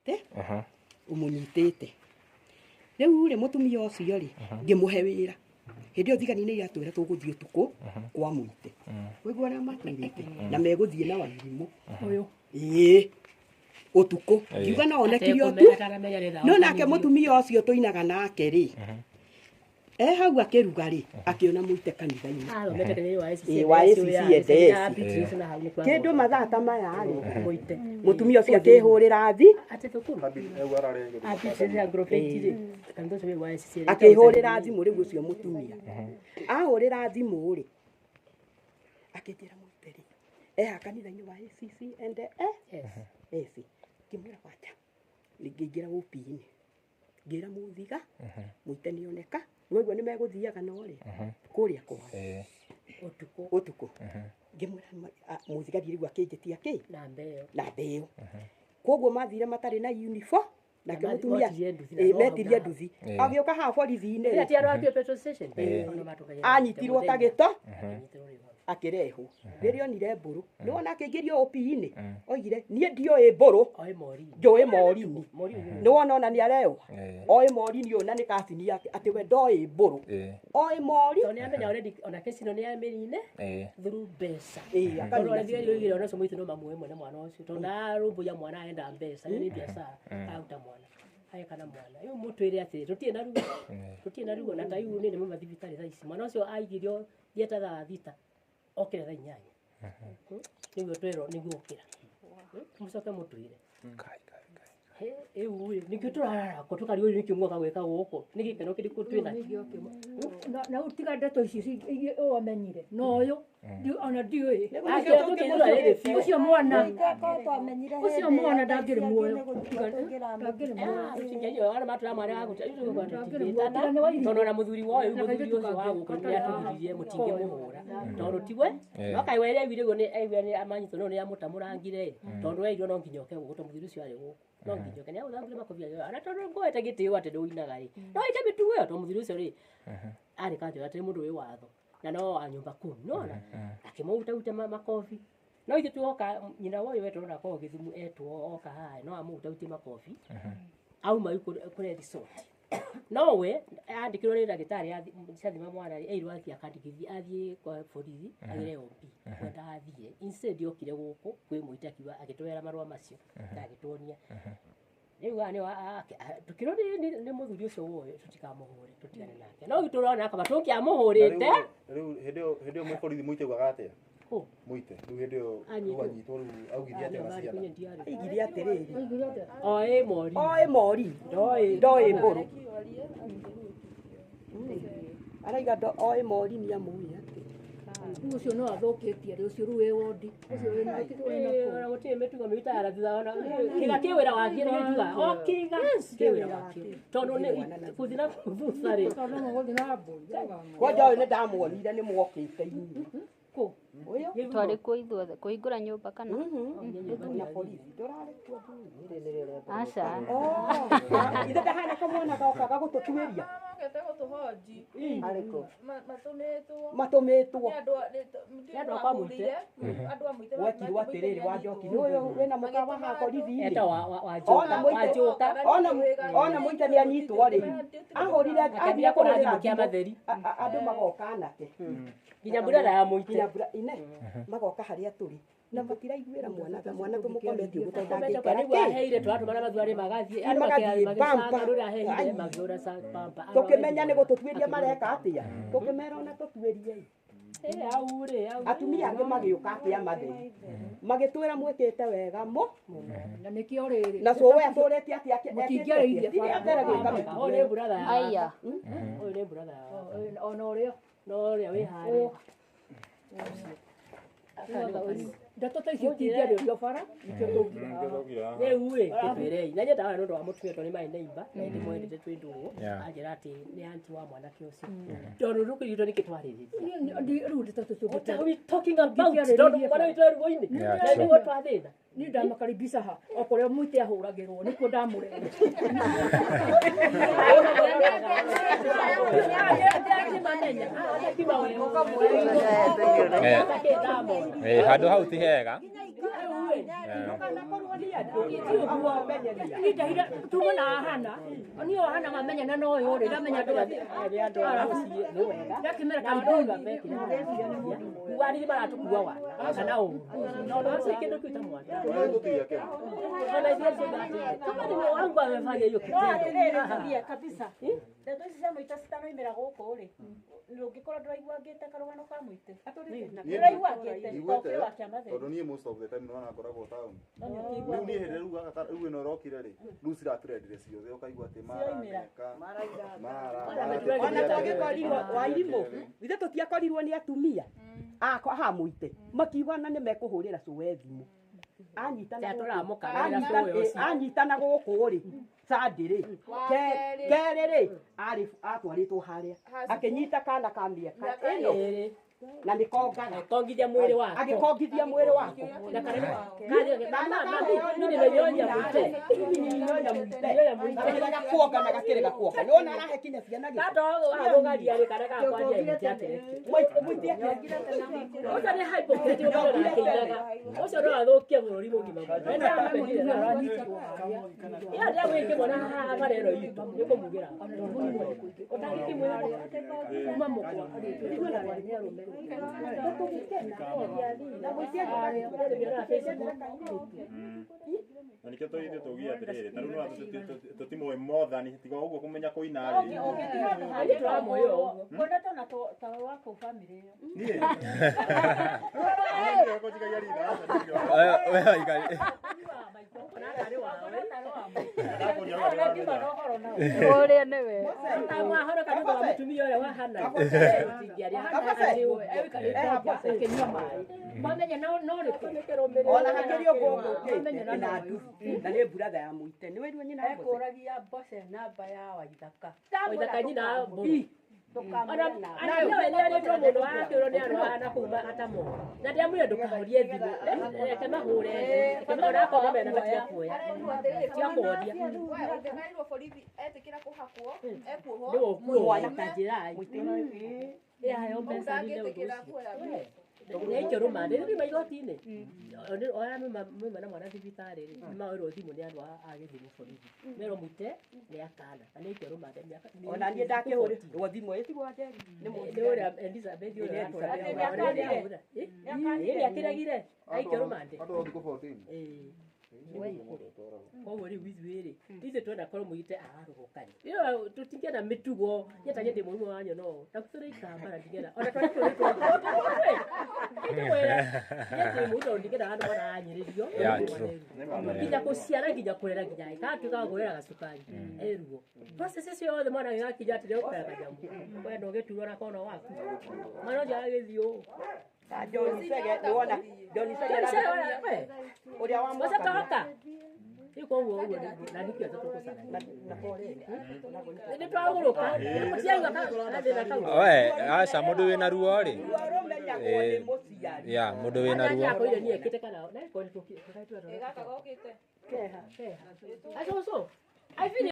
Ũmũnyitĩte, ũmũnyitĩte. Rĩu rĩ, mũtumia ũcio rĩ, ngĩmũhe wĩra. Hĩndĩ ĩyo thigari nĩ iratwĩra tũgũthiĩ ũtukũ kwa Mũite. Waigua ũrĩa matwĩrĩte? Na megũthiĩ na Wairimũ. Ũyũ. Ĩĩ, ũtukũ. Ngiuga no onekire ũtu. No nake mũtumia ũcio tũinaga nake rĩ, e hau akĩruga rĩ, akĩona Mũite kanitha-inĩ. Ĩĩ, wa ACC NDS. Kĩndũ mathaa ta maya rĩ, mũtumia ũcio akĩhũrĩra thi, akĩhũrĩra thimũ rĩu ũcio mũtumia. Ahũrĩra thimũ rĩ, akĩnjĩra Mũite rĩ, eha kanitha-inĩ wa ACC NDS. Ngĩmwĩra kwanja, ngĩingĩra OP-inĩ. Ngĩra mũthiga, Mũite nĩoneka, nĩwaigua nĩmegũthiaga no rĩ, kũrĩa kwao. Ũtukũ. Ũtukũ. Ngĩmwĩra mũthigari rĩu akĩnjĩtia kĩ? Namba ĩyo. Koguo mathire matarĩ na uniform, nake mũtumia metirie nduthi. Agĩũka haha borithi-inĩ rĩ, anyitirwo ta gĩto, akĩrehwo. Rĩrĩa onire mbũrũ, nĩwona akĩingĩrio OP-inĩ, oigire niĩ ndiũĩ mbũrũ, njũĩ Morini. Nĩwona ona nĩarewa, oĩ Morini ũyũ na nĩ kacini yake, atĩ we ndoĩ mbũrũ, oĩ Mori. Tondũ nĩamenya already ona kesi ĩno nĩamĩnine through mbeca. Ĩĩ, Tondũ akanina ona thigari oigire ona ũcio mũirĩtu no mamuoe mwene mwana ũcio, tondũ ndararũmbũiya mwana arenda mbeca, ĩyo nĩ biacara araruta mwana, areka na mwana. Rĩu mũtwĩre atĩrĩ, tũtirĩ na ruo, tũtirĩ na ruo, na ta rĩu niĩ nĩ mauma thibitarĩ thaa ici, mwana ũcio aigirio theatre thaa thita, okĩra thaa inyanya. Nĩguo twerwo nĩguo okĩra. Mũcoke mũtwĩre. Rĩu rĩ, nĩkĩo tũrarara kũ tũkarigwo nĩkĩ mwoka gwĩka gũkũ, nĩ gĩkeno kĩrĩkũ twĩ nakĩo? Na utiga ndeto ici iria wamenyire na ũyũ ona ndiũĩ. Ũcio mwana, ũcio mwana ndangĩrĩ muoyo. Ndangĩrĩ muoyo. Tondũ ona mũthuri wa ũyũ, mũthuri ũcio wa gũkũ nĩ atũgiririe mũtingĩmũhũra, tondũ tiwe no kaĩ we aiguire ũguo, nĩ aiguire nĩ amanyitwo no nĩ amũtamũrangire, tondũ erirwo no nginya oke gũkũ, tondũ mũthuri ũcio arĩ gũkũ no nginya oke, nĩ agũthambire makobi ona tondũ ngũhete gĩtĩo atĩ ndũinaga rĩ, no ĩke mĩtugo ĩyo, tondũ mũthuri ũcio rĩ arĩ kanjũ atĩ mũndũ wĩ watho na no wa nyũmba kumi, nona akĩmũrutauta makobi. No ithuĩ tuoka nyina wa ũyũ wetwo na korwo Gĩthumu etwo oka haha no amũrutautie makobi auma rĩu kũrĩ resort. No we andĩkĩrwo nĩ ndagĩtarĩ ciathima mwana rĩ, erirwo athiĩ akandĩkithie athiĩ kwa borithi agĩre OB, we ndathire, instead okire gũkũ kwĩ Mũite akiuga agĩtwera marũa macio na agĩtuonia. Rĩu haha nĩho tũkĩrwo nĩ mũthuri ũcio woyo tũtikamũhũre, tũtigane nake. No itũ tũrona kaba tũngĩamũhũrĩte. Rĩu hĩndĩ ĩyo, hĩndĩ ĩyo mwĩ borithi Mũite augaga atĩa? Kũ? Mũite, rĩu hĩndĩ ĩyo Anyitwo. rĩu anyitwo rĩu augire atĩa na ciana? Aigire atĩrĩrĩ. Oĩ Mori. Oĩ Mori. Ndoĩ mbũrũ. Araiga oĩ Mori nĩ amũĩ atĩ. Rĩu ũcio no athũkĩtie rĩ, ũcio rĩu wĩ wondi. Ũcio wĩna kũ? Ona gũtirĩ mĩtugo mĩũru ta ya thutha ona kĩga kĩ wĩra wakĩo nĩ gĩtuga. O kĩga kĩ wĩra wakĩo. Tondũ nĩ gũthiĩ na thutha rĩ. Tondũ no gũthiĩ na mbũri. Kwanja ũyũ nĩ ndamuonire nĩ mwokĩte inyuĩ. Kũ? Ũyũ? Twarĩ kuo ithuothe kũhingũra nyũmba kana? Na borithi ndũrarĩ kuo. Aca. Ithe ndahana kamwana gokaga gũtũtuĩria. Mokĩte gũtũhonji. Arĩkũ? Matũmĩtwo. Matũmĩtwo. Nĩ andũ Nĩ andũ a kwa Mũite. Andũ a Mũite. Gwekirwo atĩrĩrĩ wa Njoki, nĩ ũyũ wĩna mũkawa haha borithi-inĩ. Eta Ona wa Mũite, Njoka. ona Mũite nĩ anyitwo rĩ. Ahũrire, Akĩambia athiĩ kũhũra kũhũrĩra thimũ kĩa thimũ. matheri. Andũ magoka anake. Nginya mbura ya Mũite. Nginya mbura ine. Magoka harĩa tũrĩ. Na matiraiguĩra mwana tha, mwana tũmũkometie ũguo tondũ ndangĩikara Nĩguo kĩ. aheire tũratũmana mathuarĩ magathiĩ, andũ Magathiĩ magĩcanga bumper. rũrĩa aheire, Ai. makĩhũra bumper. Tũkĩmenya nĩ gũtũtuĩria mareka atĩa. Tũkĩmera ona tũtuĩriei. Hau rĩ, hau. Atumia angĩ magĩũka akĩa matheri. Magĩtwĩra mwĩkĩte wega mũ. Na nĩkĩo rĩrĩ. Na cũwe atũrĩte atĩa Mũtingĩarĩirie Tiga bara. mbere gwĩka mĩtugo. Ũyũ nĩ brother ya Aya. Ũyũ nĩ brother ya Ona ũrĩa. No ũrĩa wĩ harĩa. Ndeto ta icio itingĩarĩrio bara, nĩkĩo tũngiuga haha. Rĩu rĩ, gĩtwĩrei. Na nyendaga nĩ ũndũ wa mũtumia tondũ nĩ marĩ neighbor, na nĩ ndĩmwendete twĩ ndũgũ. Anjĩra atĩ nĩ auntie wa mwanake ũcio. Tondũ rĩu kĩrĩto nĩkĩ twarĩrĩria. Rĩu ndeto tũcio What are we talking about? Tondũ mwana witũ e ruo-inĩ. Yeah, Na true. nĩguo twathĩna. Niĩ ndamakaribisha ha o kũrĩa Mũite ahũragĩrwo nĩkuo ndamũrehe. Handũ hau ti hega. Ndũkanakorwo nĩ andũ. Ti ũguo. Niĩ ndahire tuma na hana. Niĩ o hana mamenyana na ũyũ rĩ, ndamenya andũ Nĩ andũ a mũciĩ nĩ wega. Ndakĩmera Na andũ acio mekire kuga nĩ maratukua wana kana ũru. No no si kĩndũ kĩu ta mwana. Ũrĩa tũtigia Kenya. Ona ithuĩ tuga atĩrĩrĩ, kama ni wangu amefanya hiyo No kitendo. atĩrĩrĩ tulie kabisa. Ndeto ici cia mũita citanoimĩra gũkũ rĩ, ndũngĩkorwo ndũraigua ngĩte karũgano ka mũite. Ndũraigua ngĩte Njiguĩte, tokĩrĩ wa kĩama tondũ niĩ most of the time nĩwona ngoragwo town. No nĩ Rĩu ũkĩigua niĩ hĩndĩ rĩu gaka rĩu ĩno ĩrokire rĩ, rĩu ciratrendire ciothe ũkaigua atĩ mara Ciraumĩra. neka, mara Ona twagĩkorirwo wairimũ ithe tũtiakorirwo nĩ atumia akwa ha mũite makiuga na nĩ mekũhũrĩra cũwe thimũ anyitana Ya gũkũ- tũramũkanĩra anyitana- cũwe ũcio. anyitana gũkũ rĩ Sunday rĩ kerĩ rĩ arĩ atwarĩtwo harĩa akĩnyita kana ka mĩaka ĩno Ĩrĩ. na nĩ kongaga Kongithia mwĩrĩ wako. agĩkongithia mwĩrĩ wako Na kana mimi nimenyonya mwite. Nyonya mwite Nyonya mwite. gakĩrega kuonga na gakĩrega kuonga nĩwona arahe kinya ciana gĩko Tata agũgaria rĩ kana gakwaria mwite atĩrĩ. Mwite atĩrĩ. Ũcio nĩ hypocrite ũkorwo akĩinaga. Ũcio no athũkie bũrũri mũgima. Wenda amenyire na Ya ndia wĩkĩmwona haha bara ĩno itũ nĩ kũmugĩra. Ũtangĩkĩmwĩra kuma mũkwa. Na nikio tũithuĩ tũugire atĩrĩrĩ, ta rĩu nĩwona tũtimũĩ Mothani tiga o ũguo kũmenya kũina rĩ. Ũngĩtiga handũ Ithuĩ harĩa tũramũĩ o ũguo. kuona tona ta wa kũu bamĩrĩ ĩyo. Niĩ? Niĩ ngũnjigagia rithaca ningĩ. We waikari. Ndakũria ũrĩa Ona ndima na ũhoro nao. Ũrĩa nĩwe. Mwahoroka nĩ ũndũ wa mũtumia ũrĩa wa Hana. Akĩnyua maĩ. Mamenya no rĩkũ. Ona hakĩrĩ ũguo ngũkĩte na ndu na nĩ mburatha ya mũite nĩ wĩrwo nyina wa Mose. Ekũragia Mboce namba ya Waithaka. Waithaka nyina wa Mbũrũ. Ndũkamwĩre Ona namba. anawe nĩ arĩtwo mũno akĩũrwo nĩ andũ a na kũu atamo. Na ndĩamwĩra ndũkahorie thimũ. Reke mahũre. Reke ona akorwo mena matiga kuoya. Tiga kũhoria. Ũngĩkarirwo borithi etĩkĩra kũhakwo, ekuohwo. Nĩ ũkuoya ta njĩra. Ĩheo mbeca nĩ ũndũ Ndangĩtĩkĩra ũcio. kuoya. Nĩ rũmande rĩu nĩ igoti-inĩ. Oya mwĩma na mwana thibitarĩ rĩ, nĩ maoirwo thimũ nĩ andũ a gĩthumo borithi. Merwo mũite nĩ akana na nĩ aikio rũmande mĩaka. Ona niĩ ndakĩhũrĩrwo thimũ ĩtigwo Njeri nĩ mũndũ. Nĩ ũrĩa Elizabeth ũrĩa Elizabeth. watũraga. Ĩ nĩ akĩregire aikio rũmande. Andũ a thikũ 14. Ĩĩ. Koguo rĩu ithuĩ rĩ, ithuĩ twenda korwo mũite ararũgũkani. Ĩyo tũtingĩenda mĩtugo nyetanye ndĩ mũrimũ wa nyono. Na tũrĩ ikamba na ndingĩenda. Ona twarĩ tũrĩ tũrĩ. Ndĩmwĩre. Niĩ ndĩ mũndũ tondũ ndingĩenda handũ maranyĩrĩrio. Yeah, true. Nginya kũciara nginya kũrera nginya ĩgatuĩka wa kũrera gacukari. Ĩ ruo. Process ciothe mwana gĩgakinya atĩ nĩũkũrera kanyamũ. Wenda ũgĩturwo na kono waku. Mwana ũcio agagĩthiĩ ũũ. Ta John Sege nĩwona John Sege ũrĩa wa Wacha toka. Rĩu koguo ũguo nĩguo na nĩkĩo tũkũcaragia. Nĩ twagũrũka. Mũtiaigua gathĩna kau. We, aca mũndũ wĩna ruo rĩ. Ruo rũmenyagwo nĩ mũciari. Ya, mũndũ wĩna ruo. Akoire niĩ ekĩte kana na ĩkorwo nĩ tũkĩ. Gaka gokĩte. Keha. Aca ũcũ. I feel